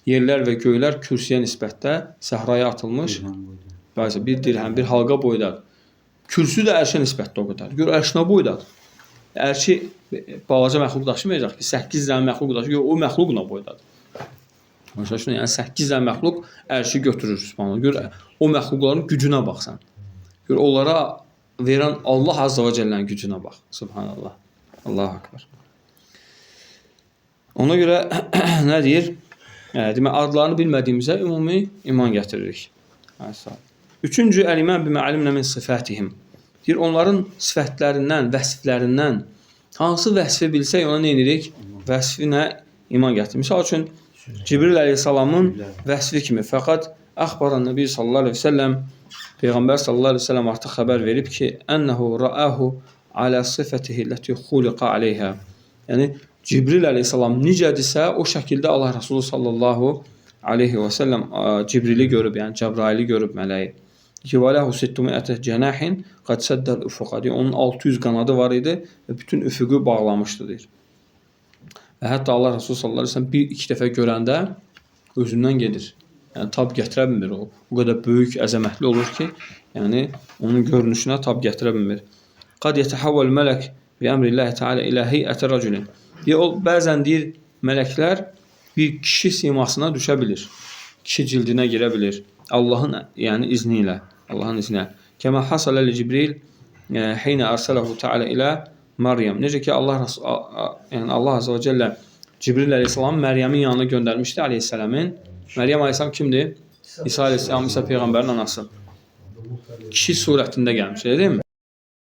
Yerlər və göylər kürsüyə nisbətdə səhraya atılmış bəzi bir dirhəm, bir halqa boydadır. Kürsü də ərşə nisbətdə o qədər. Gör ərş nə boydadır? Ərşi balaca məxluq daşımayacaq ki, 8 dənə məxluq daşıyır. Gör o məxluq nə boydadır? Başa düşdün? Yəni 8 dənə məxluq ərşi götürür subhanallah. Gör o məxluqların gücünə baxsan. Gör onlara verən Allah azza və cəllənin gücünə bax. Subhanallah. Allahu akbar. Ona görə nə deyir? Demək adlarını bilmədiyimizə ümumi iman gətiririk. Hə, sağ ol. Üçüncü, əl-iman bimə alimnə min sifatihim. Deyir, onların sifətlərindən, vəsflərindən hansı vəsfi bilsək ona nə edirik? Vəsfinə iman gətiririk. Misal üçün Cibril əleyhissalamın vəsfi kimi fəqat əxbaran Nəbi sallallahu əleyhi və səlləm Peyğəmbər sallallahu əleyhi və səlləm artıq xəbər verib ki, ənəhu ra'ahu alə sifətihi ləti xuliqa aleyhə. Yəni Cibril əleyhissalam necədirsə o şəkildə Allah Resulü sallallahu əleyhi və səlləm Cibrili görüb, yəni Cəbraili görüb mələyi. Ki və lehu sittumi'ete cənahin qad səddəl ufuqa. Deyir, onun 600 qanadı var idi və bütün üfüqü bağlamışdı deyir. Və hətta Allah Resulü sallallahu əleyhi və səlləm bir iki dəfə görəndə özündən gedir. Yəni tab gətirə bilmir o. O qədər böyük, əzəmətli olur ki, yəni onun görünüşünə tab gətirə bilmir. Qad yetəhəvvəl mələk bi əmrillahi teala ilə heyəti raculin. Deyir, o bəzən deyir mələklər bir kişi simasına düşə bilir. Kişi cildinə girə bilir. Allahın yəni izni ilə, Allahın izni ilə. Kəmə hasala li Cibril hinə ərsələhu teala ilə Məryəm. Necə ki Allah yəni Allah azza və cəllə Cibril əleyhissalamı Məryəmin yanına göndərmişdi əleyhissalamın. Məryəm əleyhissalam kimdir? İsa əleyhissalam, İsa peyğəmbərin anası. Kişi surətində gəlmiş, elə deyilmi?